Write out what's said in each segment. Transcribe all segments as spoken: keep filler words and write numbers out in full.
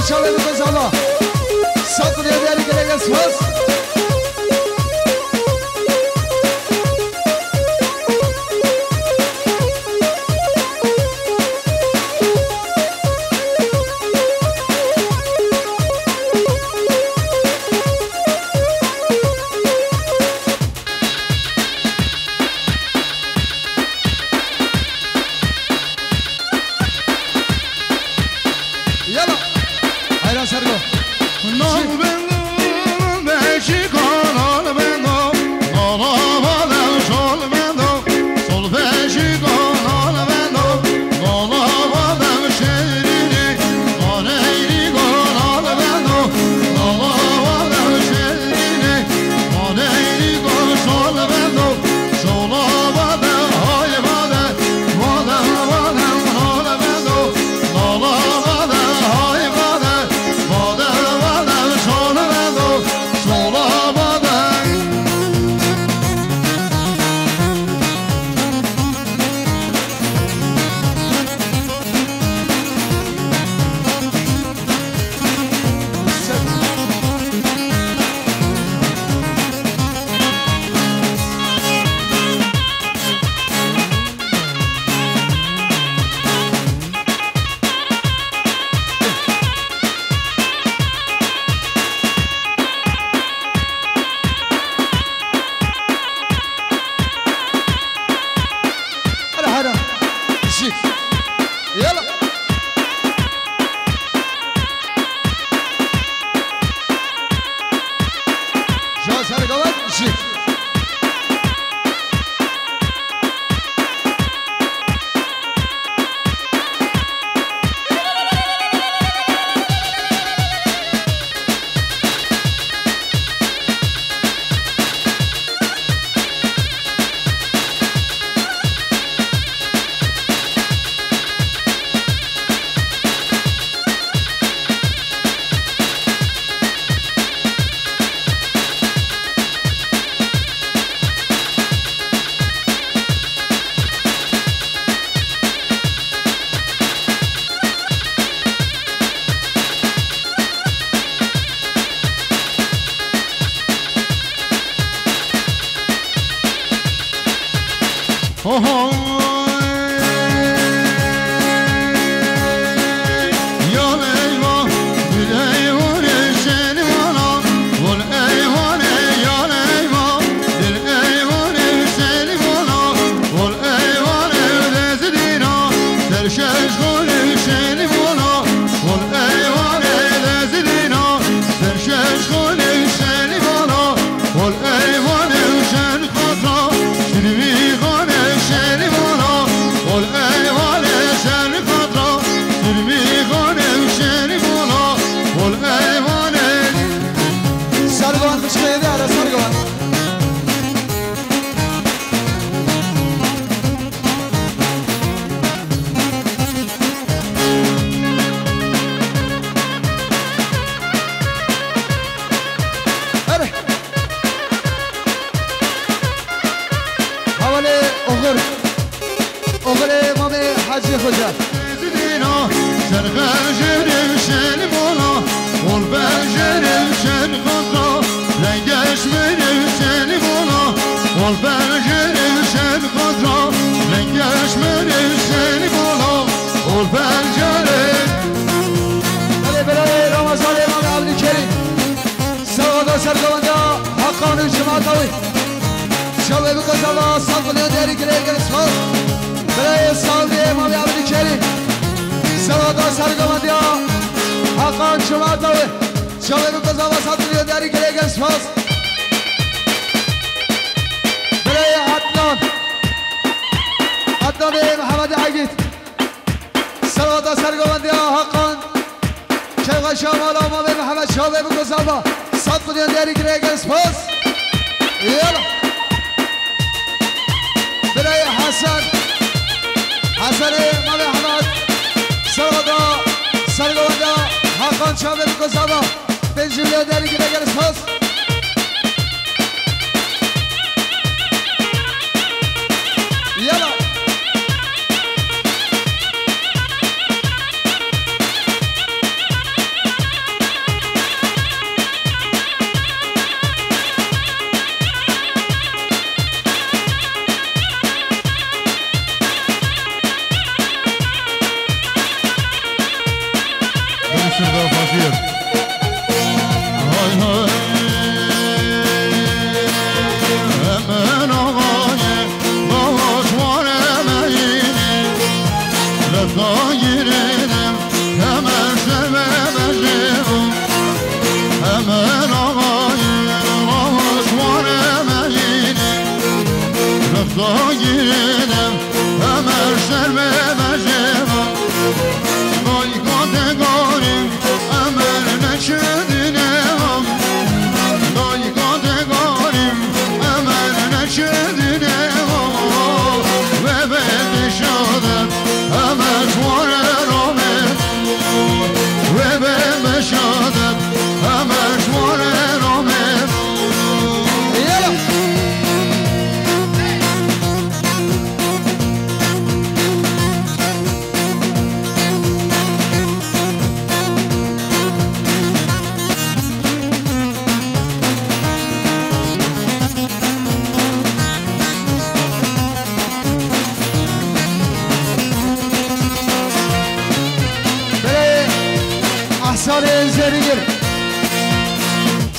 Çavê biko zava. Sat milyon diyarî gelek ez spas. Yala. Hayran Sergo. Nal bendo, beşik nal bendo, nala badem sol bendo, sol beşik nal bendo, nala badem şerini, nal eyri nal bendo, nala badem şerini, nal eyri sol bendo. Hera, hera. Şik. Yala. Şah Sergavat, şik. Oho. Sergovan bişkeyde ara Sergovan. Erê. Hevalê oxir. Oxirê Mamê Hecî Xoca. Belê, belê, Ramazanê Mamê Ebdulkerîm. Sergoda sergovenda Hakan û cemaeta wî. Çavê biko zava, sed milyon diyarî kirê, gelek spas. Belê, sağ ol, Mamê Ebdulkerîm. Sergoda sergovendiya Hakan cemaeta wî. Çavê biko zava, sed milyon diyarî kirê, gelek spas. Belê, Adnan. Adnan ê Mihemed Egîd. Sergoda sergovendiya Hakan. Kevgaşa mala Mamê Mihemed, çavê biko zava. Sed milyon diyarî kirê, gelek spas. Yala. Birayê Hesen. Hesenê Mamê Mihemed. Sergoda sergovendiya Hakan, çavê biko zava. Pênc milyon diyarî kirê, gelek spas. Yala. Şurada fakir. Hay hay. Hemen ağayı, bağış var emeğini. Lefta girelim, hemen sevemezim. Hemen ağayı, bağış var emeğini. Lefta girelim, hemen sevemezim. Dayka te garî, Emel neçidine, dayka te garî, emel neçidine, ve ben de şadet, emel şware rame, ve ben de şadet, emel şware rame. Yala! Belê, Ehsanê Zerîgir.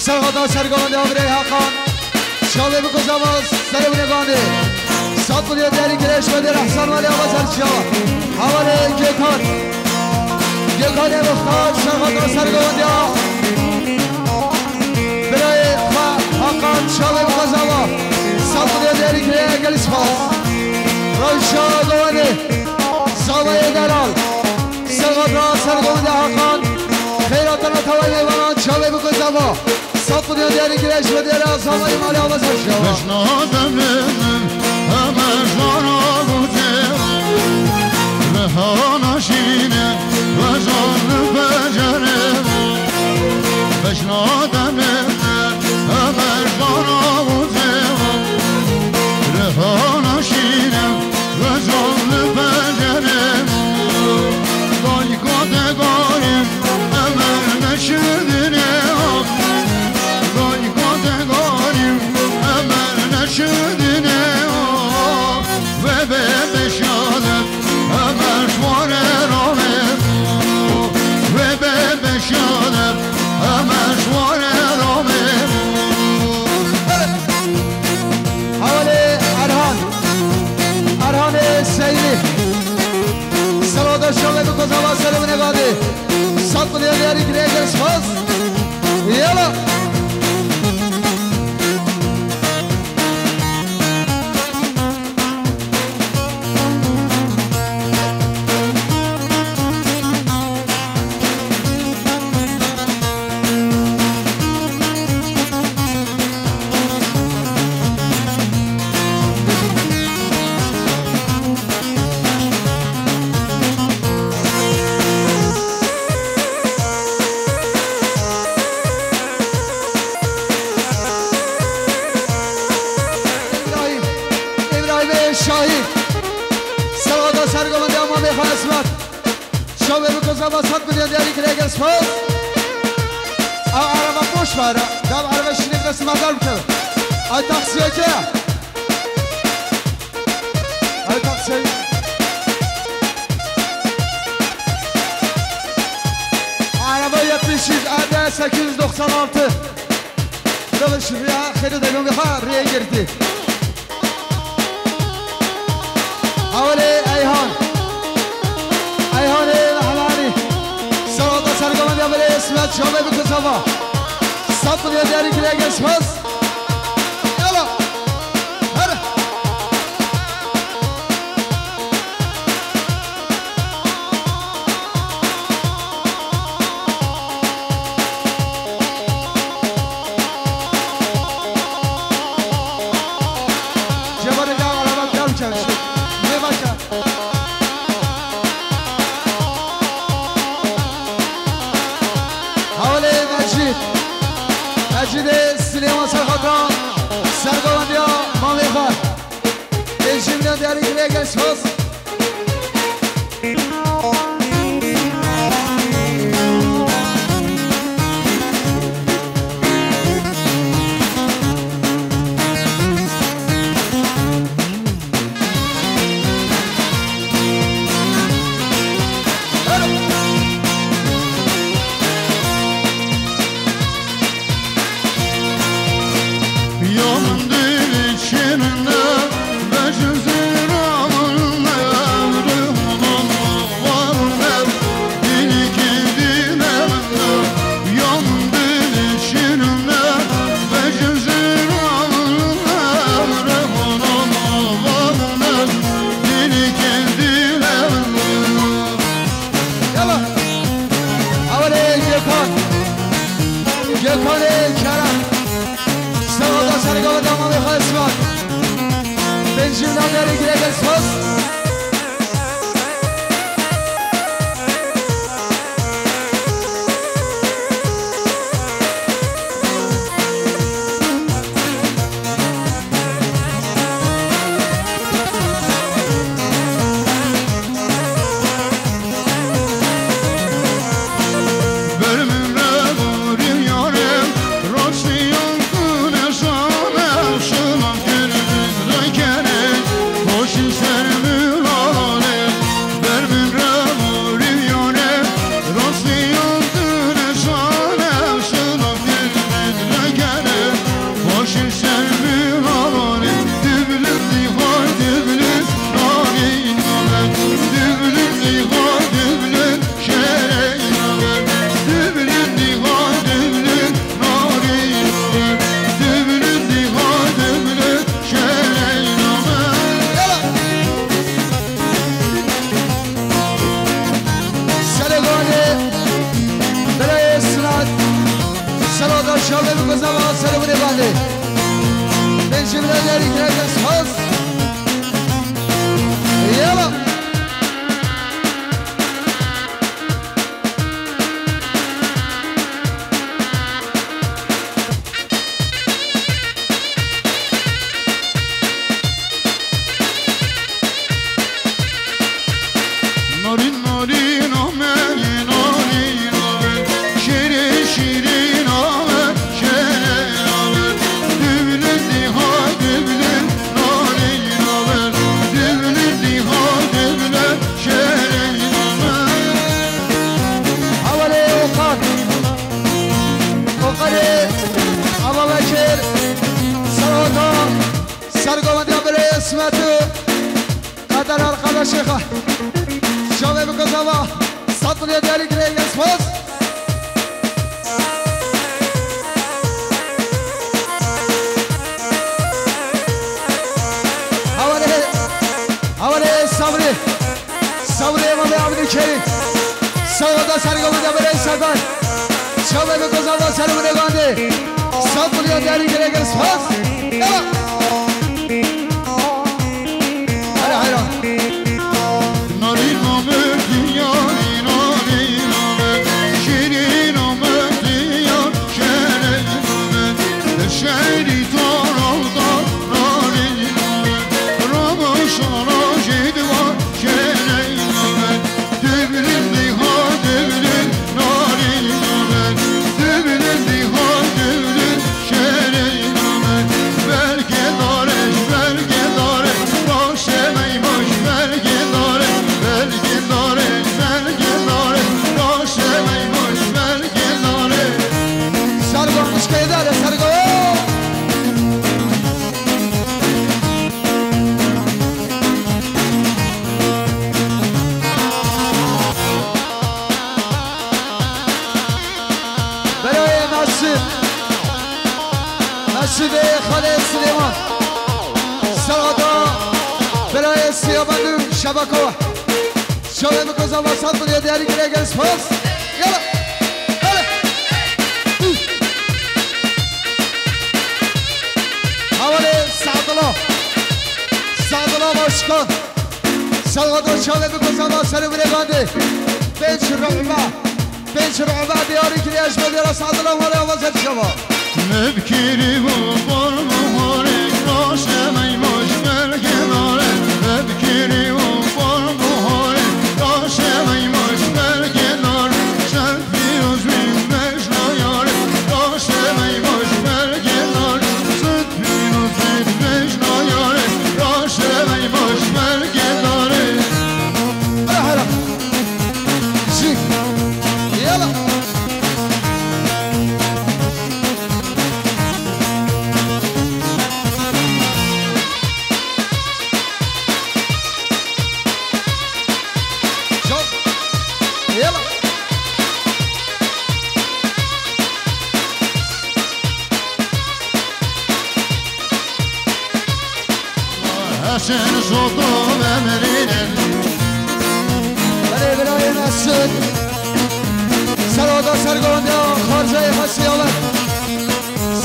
Serhada sergavende Amirê Hakan. Şalê biko zava serê wine gandê. Sat milyon diyarî kire eşme dê rehsan wale ama serçiya. Havalê Gökhan. Gökhanê Muxtar serhada sergavende. Birayê xwe Hakan şalê biko zava. Sat milyon diyarî kire gel spas. Rewşa govende. Zavayê delal. Serhada sergavende Hakan. Xeyratana tawayê meyvanan şalê biko zava. Sat milyon diyarî kire eşme dê rehsan wale ama serçiya. Beşna demê min, heme jana gotê, rehana şîne, vezan becerê. Beşna demê min, heme jana gotê, rehana şîne, vezan becerê. Dayka te garî, Emel neşidine, dayka te garî, emel neşidine, ve be beşadet, emel şware rame, ve be beşadet, emel şware rame. Havalê Erhan, Erhanê Seyîdî. Serhada şalê biko zava serê wine gandê. Sat milyon diyarî kire gel spas. Yala. Îbrahîm, Îbrahîmê Şahî, serhada sergavende Emamê xwe Esmet. Şawê biko zava sed milyon diyarî kire gel spas. Ew ereba boş ver. Dev ereba şînê bide simedar bikeve. Ay taksiyeke. Ay taksiye. Araba yetmiş yüz elli sekiz doksan altı. Deve şuraya xêrê de gomê xwe rê girtî. Hawlê Eyhan. Eyhanê Mehlanî. Serhada sergavende Amirê Esmet şamê biko zava. Sat milyon diyarî kire gel spas. Yala. Here. Cemalê ya araba dam çarşı. Ne başa? Hawlê Mecîd. Mecîdê Silêman Serhada. Sergawandiya mamê xwe. Ê jî milyon diyarî kiriye gel spas. Hawalê Gökhan. Gökhanê Kerem. Sewada sergava damamê xwe Esmat. Pêncî milyar derê girêdin spas. Seleganê Birayê Sinat, Selahattin Şaxê bi Kozava, Seleganê Bandê. Pêncî milyar derî girêdin spas. Yala. Narîn, narîn, ame, narîn, ame. Şêrê şîrîn, ame, şêrê, ame. Dibli diha, dibli, narîn, ame. Dibli diha, dibli, şêrê, ame. Hawalê Okan. Okanê Ava Bekir. Serhata. Sergovendiya Birê Esmetû. Kader Arkadaşê xwe. Şavê bi Kozava. Sed milyar derî girêdin spas. Hawalê, hawalê Sabrî. Sabrî Emamê Abdülkerim. Sewada sergovendiya Birê Serdar. Şavê bi Kozava, Seleganê Bandê. Sed milyar derî girêdin spas. Yala. Hele hele. Narîn ame diyarî, narîn ame, şîrîn ame diyar, şêrê ame, şêrî tarawda, narîn ame, rama şara jêdwa, şêrê ame. Servan Kuşkaya da Sergo. Berayê Mesûd. Mesûdê Xalê Silêman. Serhata Berayê Siyabendû Şebeko. Şevê bi Kozava sed milyar derî girêdin spas. Yala. Hele. Hawalê Sadullah. Sadullah Başkan. Salvador Şevê bi Kozava Seleganê Bandê. Pênc rüba. Pênc rüba diyarî kiriye ji bo diyara Sadullah were avaze şeva. Mebkiri bu bor buhore, roşe meymoş belge dare. Mebkiri bu bor buhore, roşe meymoş belge dare. Şev pîroz bin mecna yare, roşe meymoş belge dare. Süt pîroz bin mecna yare, roşe meymoş belge dare. Hele hele. Jî. Yala. Çok. Yala. Hesen soto ve merinen. Hadi bir ayın asıl. Sergoda sergoda xarzayê xwe Siyalan.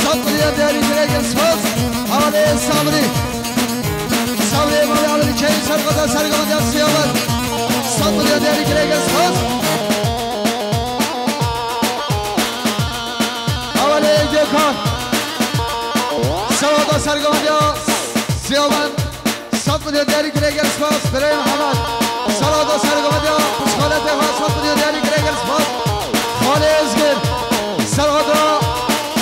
Sed milyon değerli Gregor Spas. Havale Sabri. Sabri Emre Alri Çayı sergoda sergoda Siyalan. Sed milyon değerli Gregor Spas. Havale Gökhan. Sergoda sergoda Siyalan. Sed milyon değerli Gregor Spas, Birey Muhammed. Sergoda sergoda pişxaletê xwe, sed milyon değerli Gregor Spas. Xalê Ezgir. Sergoda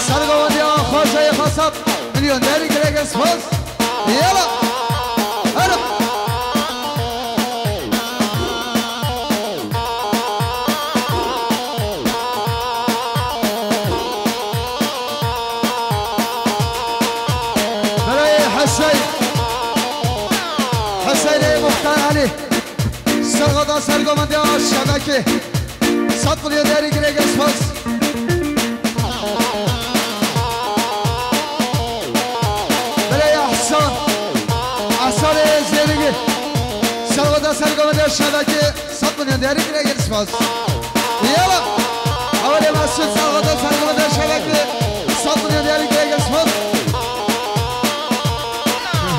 sergoda xarzayê xwe, sed milyon değerli Gregor Spas. Yala. Hadi. Birey Hüseyin. Hüseyin Muhtar Ali. Sergoda sergoda şebeke. Sed milyon değerli Gregor Spas. Birey Ehsan. Ehsan Zêrigi. Sergoda sergoda şebeke. Sed milyon değerli Gregor Spas. Yala. Havale Mesut sergoda sergoda şebeke. Sed milyon değerli Gregor Spas.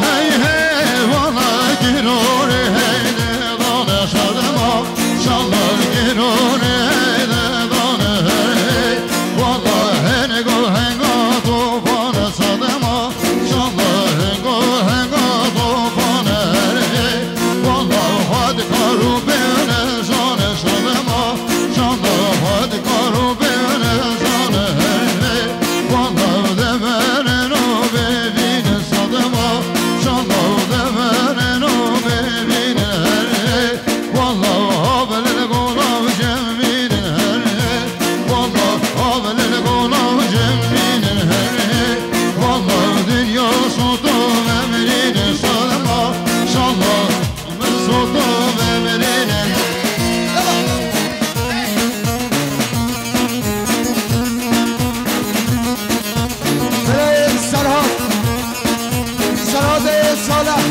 Hey hey, vana girore, hey de vana şadema, şadar girore, hey de vana hey, vana hene go henga to vana sadema, şadar hengo henga to vana hey, vana hadi karu bene zane şadema, şadar hadi karu bene zane hey. Wala deverên o bevîn sadema, şanda deverên o bevîn herê. Wala havelê gola cemîn herê. Wala havelê gola cemîn herê. Wala dinya soto emrîn sadema, şanda Soto ve verene. Birayê Serhat. Serhatê Salih.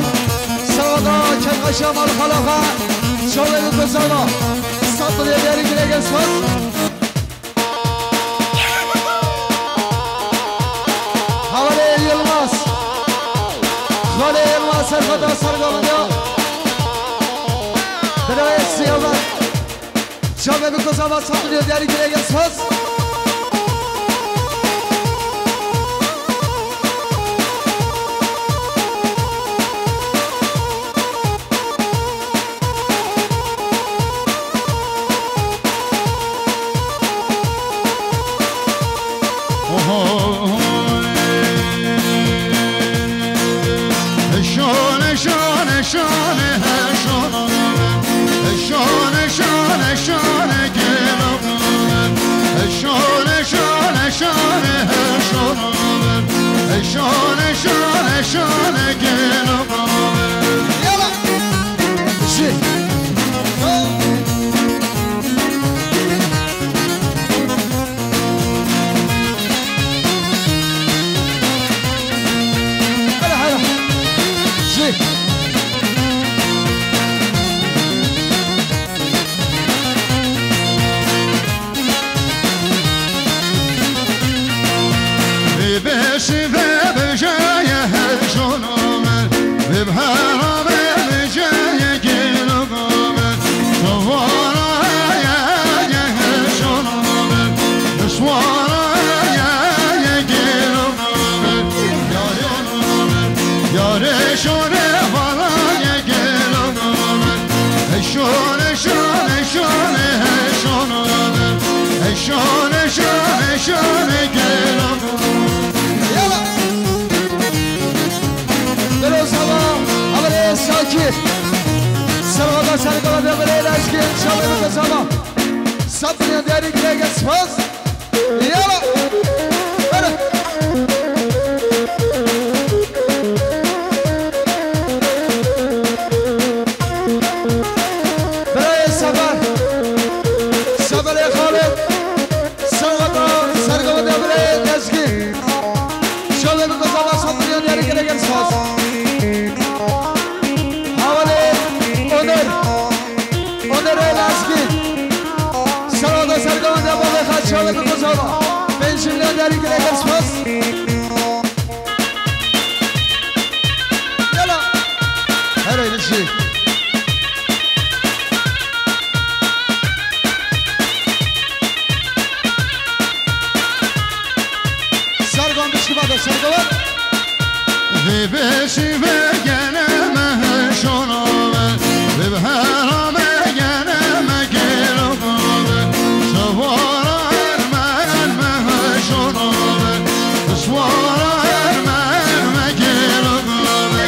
Serhata Kevqeşa Malxalaxa. Şovê bi kuzama. Sed milyon değerli Gregor Spas. Havalê Yilmaz. Xalê Yilmaz serfeta sergavin ya. Birayê Siyavan. Çavê bi kuzava sed milyon değerli Gregor Spas. Yala. Şi. Hele hele. Şi. Beşî ve bejeye heşon omer, bibhera ve bejeye gelok omer, şovara ye heşon omer, bişwara ye gelok omer, yayon omer, yare şore vara ye gelok omer, heşon, heşon, heşon, heşon omer. Şone, şone, şone, gelo. Yala. Gelo, sava, avre, saki. Salvada, salvada, avre, laski, şabe, sava. Satya, deri, grege, spas. Yala. Hadi. Birayê Sefer. Seferê Xalid. Seweta sergavê birayê Lezgî. Şovê bi kuzava sed milyon yarî girê gel saz. Havalê Onur. Onurê Lezgî. Seweta sergavê bavê Çawa bi kozava. Pêncî milyar derî girê dest xwest. Yala. Her eyleşi. Sergan dişki bade, sergan. Vê beşî vegene me heşona ve, vê bihera me gene me gêlo ve. Şevara ermen me heşona ve, pişwara ermen me gêlo ve.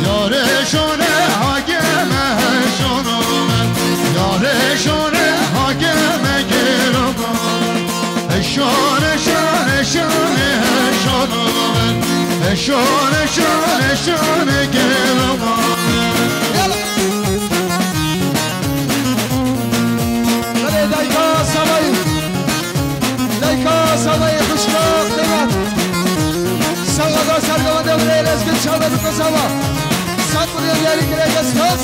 Yarê şone hake me heşona ve, yarê şone hake me gêlo ve. Eşan, eşan, eşan, eşan, eşan, eşan, eşan, gelo. Yala. Belê dayka Samayî. Dayka Samayî, xuşka qîmet. Sawa da sergava de bile lezgin çawa bi kozava. Sat buraya yeri girek esas.